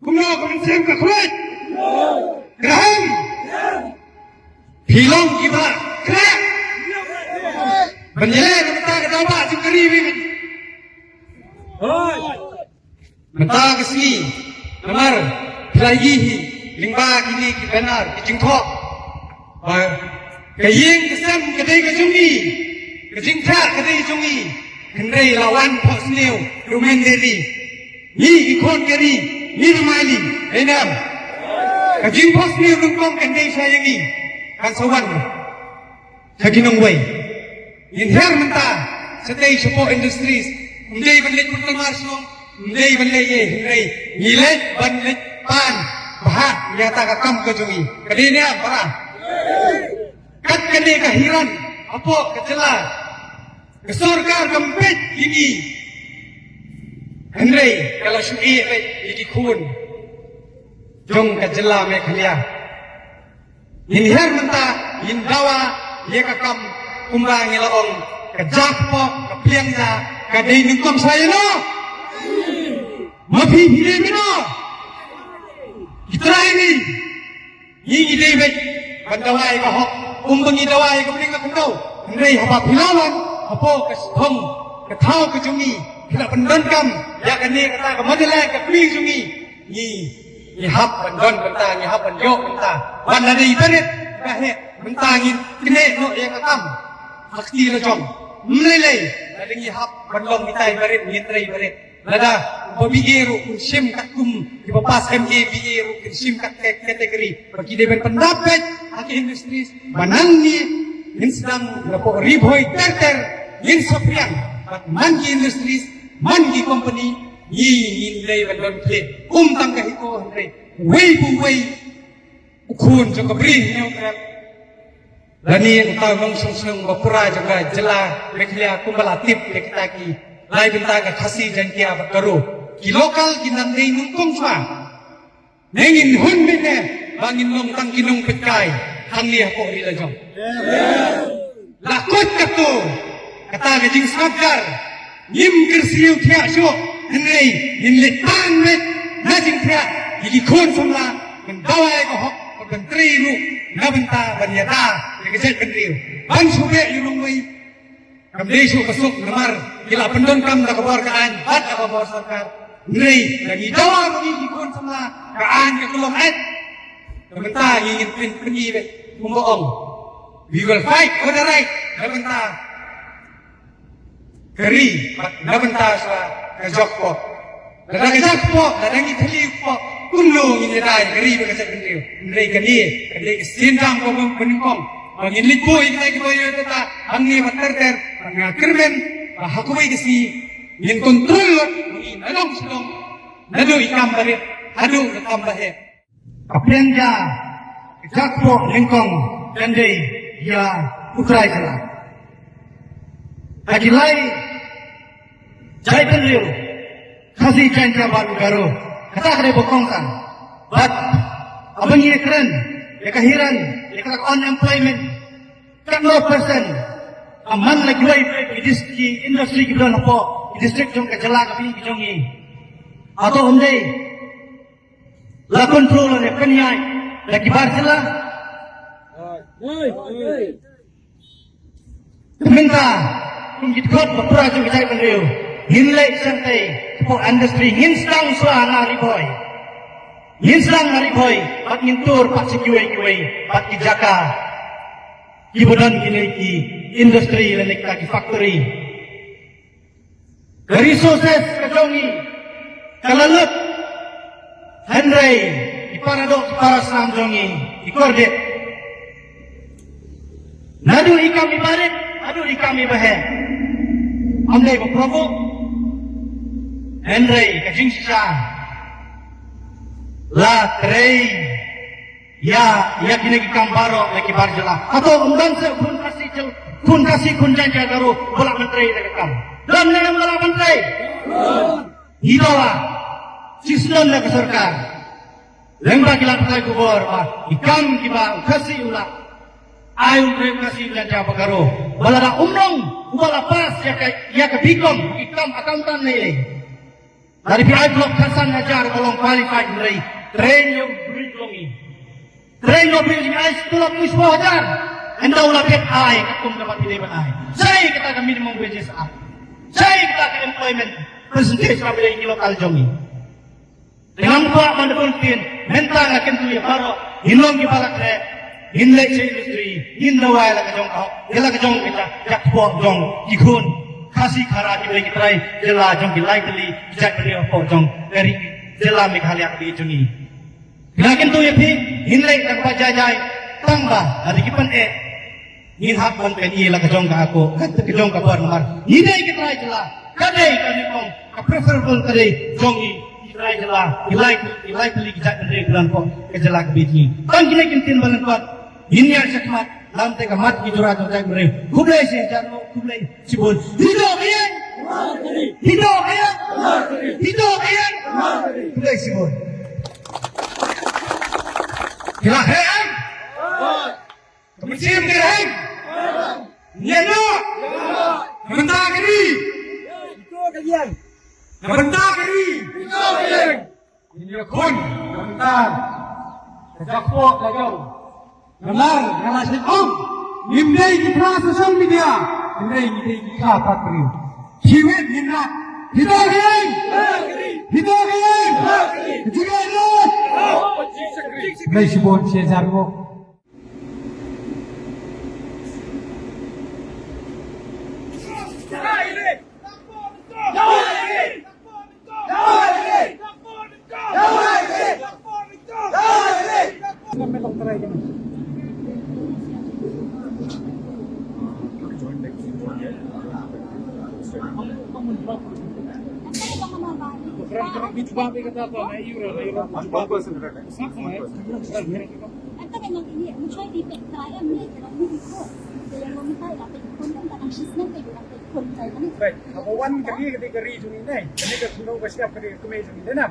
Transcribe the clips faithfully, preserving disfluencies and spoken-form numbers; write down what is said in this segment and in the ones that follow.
Kumno ka mynsiem ka khuid? Graham. Phi long kiba khreh ban ïaleh na bynta ka daw ba jingkari wi. Mynta ka sngi namar phi la ïohi hi lyngba kine ki banner ki jingthoh ba ka ïing ka sem ka dei ka jong ngi, ka jingthoh ka dei jong ngi. Hynrei la wan phohsniew ruh mynta ri. Ngi ki khun ka ri, ngi na Maili, dei ne em? Ka jingphohsniew nyngkong kan dei sha ïa ngi, kan sa wan sha ki nongwei. Ngin hiar mynta shatei shapoh industries. Ym dei ban leit pynkulmar shnong, ym dei ban leit ei, hynrei ngi leit ban leit pan bha ïa kata ka kam ka jong ngi. Ka dei ne em para? Kat kane ka hiran hapoh ka jylla, ka sorkar kam peit ïa ngi. Hynrei ka la shu ïeh beit ïa ki khun jong ka jylla Meghalaya. Ngin hiar mynta, ngin dawa ïa ka kam kumba ngi la ong, ka jakpoh, ka pliang ja, ka dei nyngkong sha ïano? Ma phi phi dei mano? Ki trai ngi. Ngi ngi dei beit ban dawa ïa ka hok, kumba ngi dawa ïa ka bneng ka khyndew. Hynrei haba phi la wan hapoh ka shnong, ka thaw ka jong ngi, phi la pyndonkam ïa kane kata ka motherland, ka kmie jong ngi. Ngi, ngi hap ban don bynta, ngi hap ban ïoh bynta. Ban lada i barit ka heh, bynta ngin knieh noh ïa ka kam ha kti la jong. Ym lei lei, lada ngi hap ban long kitai barit, ngin trei barit. Lada ba B A ruh kin shim katkum, kiba pass M A, B A ruh kin shim kat ka-, category ba ki dei ban pyndap beit ha ki industries. Ba nangne ngin sdang na pdeng Ri Bhoi ter ter, ngin saphriang bad man ki industries, man ki company. Ngi ngin dei ban don khlieh, ym tang ka HITO hynrei uwei pa uwei u khun jong ka Bri Hynñiewtrep lane uta u nongshong shnong ba pura jong ka jylla Meghalaya, kumba la tip ïa kita ki lai bynta ka Khasi, Jaiñtia bad Garo. Ki local kin nang dei nyngkong shuwa. Ne ngin hun mynne ba ngin long tang ki nongpeitkai hangne hapoh ri la jong. La kut katto kata ka jingsngewthuh. Ngim kyrsiew thiah shuh, hynrei ngin leit tang met na jingthiah ïa ki khun samla, ban dawa ïa ka hok, ban trei ruh na bynta ban ïada ïa ka jaitbynriew. Ban shu beh ïa u nongwei kam dei shuh ka suk namar ki la pyndonkam da ka bor ka aiñ bad da ka bor sorkar. Hynrei lada ngi dawa ba ngi ki khun samla, ka aiñ ka kyllon eh. Ka bynta ngi ngin pyn-, pyn-i beit kumba ong, we will fight for the right. Na bynta ka ri bad na bynta shuwa ka jok kpoh. Lada ka jok kpoh, lada ngi thylli kpoh, kumno ngin ïada ïa ka ri bad ka jaitbynriew? Hynrei kane ka dei ka sien jam kaba nyngkong ba ngin leit buh ïa kita kiba ïoh data hangne bad ter ter. Bad nga kyrmen ba ha kawei ka sngi ngin kontrol lut ba ngi nadong sha dong, naduh i kam barit haduh ka kam baheh. Ka pliang ja, ka jakpoh nyngkong kan dei ïa u trai jylla. Ha ki lai jaitbynriew, Khasi, Jaiñtia bad Garo, kata ka dei ba kongsan. Bad haba ngi kren ïa ka hiran, ïa ka unemployment, katno percent ka man la kiwei ki dis-, ki industry kiba don hapoh ki district jong ka jylla ka phi ki jong ngi? Hato ym dei la control ne pynïaid da ki bar jylla? Te mynta kum ki dkhot ba pura jong ka jaitbynriew, ngin leit shangtei shapoh industry, ngin sdang shuwa na Ri Bhoi. Ngin sdang na Ri Bhoi bad ngin tur pat sha kiwei kiwei pat ki jaka kiba don kine ki industry lane kita ki factory. Ka resources ka jong ngi ka la lut, hynrei ki paradoh ki parasnam jong ngi ki kordit. Naduh i kam i barit haduh i kam i baheh. Ym dei ba provoke, hynrei ka jingshisha la trei ïa, ïa kine ki kam baroh ïa ki bar jylla. Hato ym don shuh u khun Khasi jyl-, Khun Khasi khun Jaiñtia Garo ba lah ban trei da ka kam. Don ne em ba lah ban trei? Ngi dawa shisnem na ka sorkar. Lyngba ki lad pathai khubor ba ki kam kiba u Khasi u la ai, u briew Khasi u Jaiñtia bad Garo ba lada um long uba la pass ïa ka, ïa ka B.Com, ki kam accountant ne ei. Lada phi ai block khatsan hajar ba long qualified, hynrei train ïa u briew jong ngi. Train ïa u briew jong ngi, ai tulop khatsan hajar. Ynda u la phet, ai katkum kaba phi dei ban ai. Shaei kata ka minimum wages act? Shaei kata ka employment percentage ba phi dei ki local jong ngi? Te ngam kwah ban da bun ktien, mynta nga kyntu ïa baroh, ngin long kiba la khreh, ngin leit sha industry, ngin dawa ïa la ka jong ka hok, ïa la ka jong ka jaka kpoh jong ki khun Khasi Khara kiba dei ki trai jylla jong ki lai tylli ki jaitbynriew hapoh jong ka ri jylla Meghalaya kaba ïeit jong ngi. Nga kyntu ïa phi, ngin leit da kaba jai jai, tang ba lada ki pyneh, ngin hap ban pyni la ka jong ka akor, ka jong ka bor, namar ngi dei ki trai jylla, ka dei ka nyngkong, ka preferable ka dei jong ngi ki trai jylla, ki lai, ki lai tylli ki jaitbynriew kiba don hapoh ka jylla kaba ïeit jong ngi. Tang kine ki ktien ba lyngkot, ngin ïaid shakhmat, lam te ka mat ki jura jong jaitbynriew. Khublei shihajar nguh, khublei shibun. Hi doh ka ïing! Hi doh ka ïing! Hi doh ka ïing! Khublei shibun. Ki la heh em? Ka mynsiem ka reng. Ïa noh. Na bynta ka ri. Na bynta ka ri. Ngin ïakhun na bynta ka jakpoh ka jong. Namar nga la sngewthuh, ngim dei ki phra social media. Ngim dei, ngi dei ki phra pat briew. Kiwit ngin rat. Hi doh ka ïing. Hi doh ka ïing. Ka jingïaid noh. Khublei shibun, shihajar nguh. One, one person at a time. One person. Right. Number one, ka ri, ka ri, ka ri jong ngi, ne? Ka ri ka khunlung ba shyiap, ka ri ka kmie jong ngi, ne?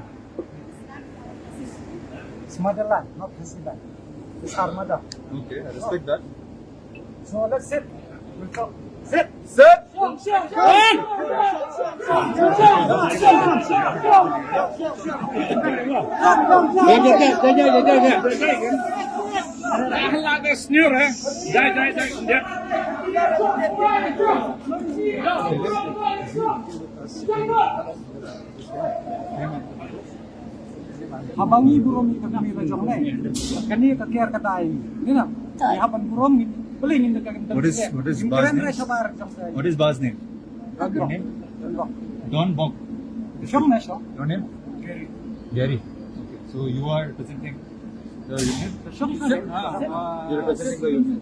It's motherland, not Khasiland. It's our mother. Okay, I respect that. So let's sit. We'll talk. Sit. Sit. Haba ngi burom ïa ka kmie ka jong ngi, kane ka ker ka dei. Ngi na, ngi hap ban burom, ngi, balei ngin da ka, ngin da ka ker. What is, what is Ba's name? What is Ba's name? Don Bok. Don Bok. Shong na shong. Your name? Gary. Gary. Okay. So you are representing the union? Shong na. You're representing the union.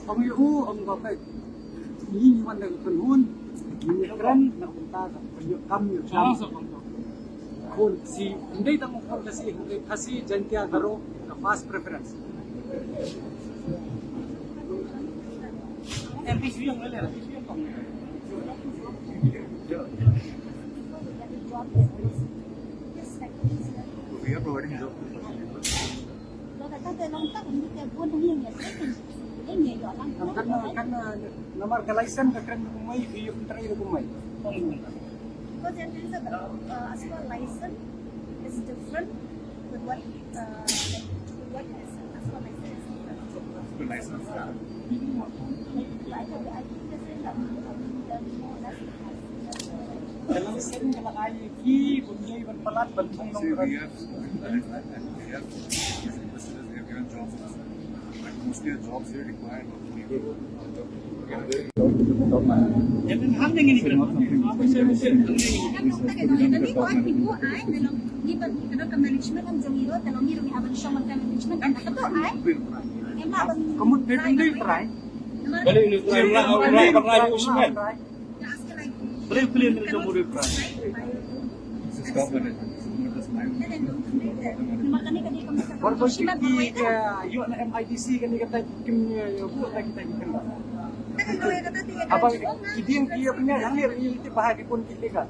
Ong ïa u, ong ba peit. Ngi ngi wan da ka kynhun, ngi kren na ka bynta ka pynïoh kam ïoh kam. Khun Khasi, ym dei tang khun Khasi, hynrei Khasi, Jaiñtia, Garo, ka first preference. We are providing job. Kan, kan, namar ka license ka kren da kumne, ka ïoh trei da kumne. Because it is a, uh, as per license is different with what, uh, like, with what is as per license is different. As per license, yeah. Like, I, I think the same, um, um, the more or less. Ka license ka la ai ïa ki, ban ïoh ban palat, ban thung nongkrem. See, we have, we have, we have, we have given jobs also. But mostly the jobs here require people. Ka mut dei ban dei trai. Balei u dei trai, u dei trai. Balei u dei trai, u dei trai. This is top management. This is not just my Por boy ki, ki, eh, ïoh na M I D C kane ka type kim, eh, ïoh buh na kita ki kan. Haba ki dieng ki ïa pynïaid hangne, ki tip ba ha ki bun ki legal.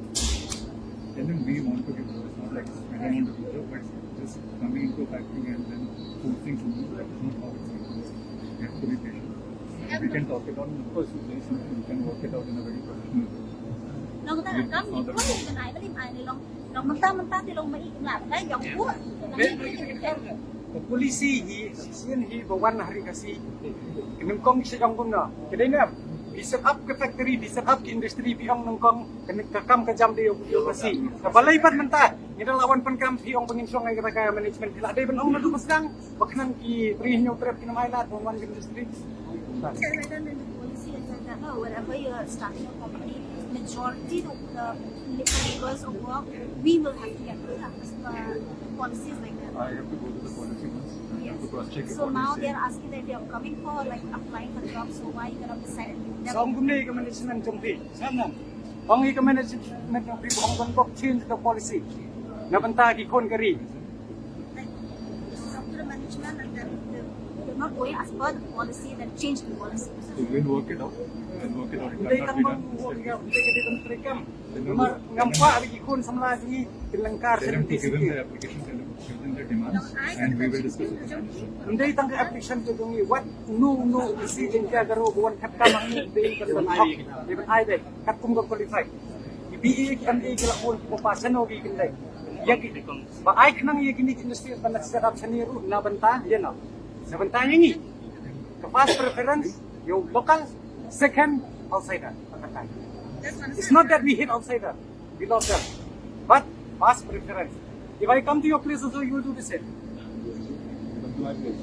Tell them we want to give, it's not like we don't want to give, but just coming into a factory and then forcing someone, that is not how it's going to work. You have to be patient. We can talk it out, and of course, if there is something, we can work it out in a very professional way. Long ta kam ni ko ni kan ai bali mai ni long. Long mynta mynta ti long mai im la dai jong ko. Ka policy hi, sien hi ba wan ha ri Khasi. Ki nyngkong ki sa jong kumno. Ki dei ne em. Phi set up ka factory, phi set up ka industry, phi ong nyngkong ka, ka kam ka jam dei ïa u Khasi. Ka balei pat mynta ngi da la wan pynkam, phi ong ba ngin shong ïa ka management, phi la dei ban ong naduh ba sdang. Ba khnang ki briew hynñiew trep kin ym ailad ban wan ka industry. So, whether in the policy, et cetera, no, wherever you are starting a company, majority of the laborers of work, we will have to get rid of as per policies like that. I have to go to the policy once. I have to cross check the policy. Yes. So now they are asking that if they are coming for, like, applying for jobs, so why you cannot decide? Song kumne ka management jong phi. Sam nam. Ong hi ka management jong phi, ong ban bok change the policy. Na bynta ki khun ka ri. Like, it's up to the management and then they, they're not going as per the policy, then change the policy. So we'll work it out. We'll work it out. It cannot be done this way. Namar ngam kwah ba ki khun samla jong ngi kin lyngkar. Tell them to give them the application, tell them to give them the demands, and we will discuss with the management. Ym dei tang ka application ka jong ngi, wat no no si jong ka Garo ba wan thep kam hangne, dei ban ban hok, dei ban ai dei katkum ka qualify. Ki B A ki M A ki la bun, ki ba pass, shano ki kin dei. Ïa ki ba ai khnang ïa kine ki industries ban set up shane ruh na bynta ïa no. Na bynta ïa ngi. Ka first preference ïa u local, second outsider. It's not that we hate outsider. We love them. But first preference. If I come to your place also, you will do the same. Come to my place.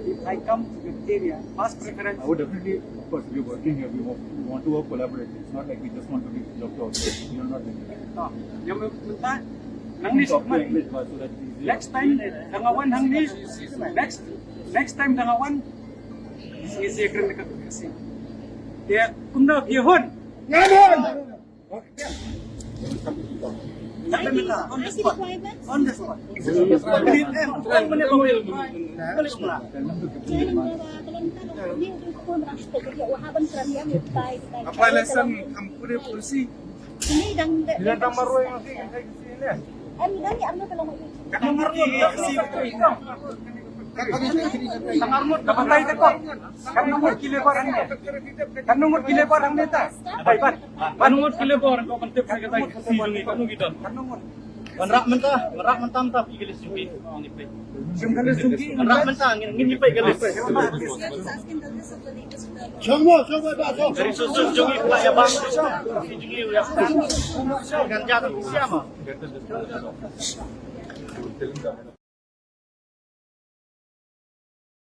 If I come to your area, first preference. I would definitely, of course, if you're working here, we want, we want to work collaboratively. It's not like we just want to give job to ourselves. We are not doing that. No. Ïa mynta nangne, talk to English, but so that's easier. Next time da nga wan hangne, next, next time da nga wan, ngi sa ïakren ka Khasi. Te kumno, phi hun? On the spot. On the spot. Apply lesson kam pure policy. Ini dang, dang marwei ngi. Em, dang ya amna tolong. Kan nomor ki si. Tang armut ka batai te ko. Kan ngut ki labour hangne. Kan ngut ki labour hangne ta. Bai ban. Kan ngut ki labour ko kan tip sa ka tai si jong ngi, kan ngut ki don. Kan ngut. Ban rah mynta, ban rah mynta mynta phi ka list jong phi. Jong ka list jong phi. Ban rah mynta ngin, ngin ïa peit ka list. Jong mo, jong mo ba jong. Ka resources jong ngi phi la ïa bang. Jong ngi ïa. Kan jia ta phi siam ma.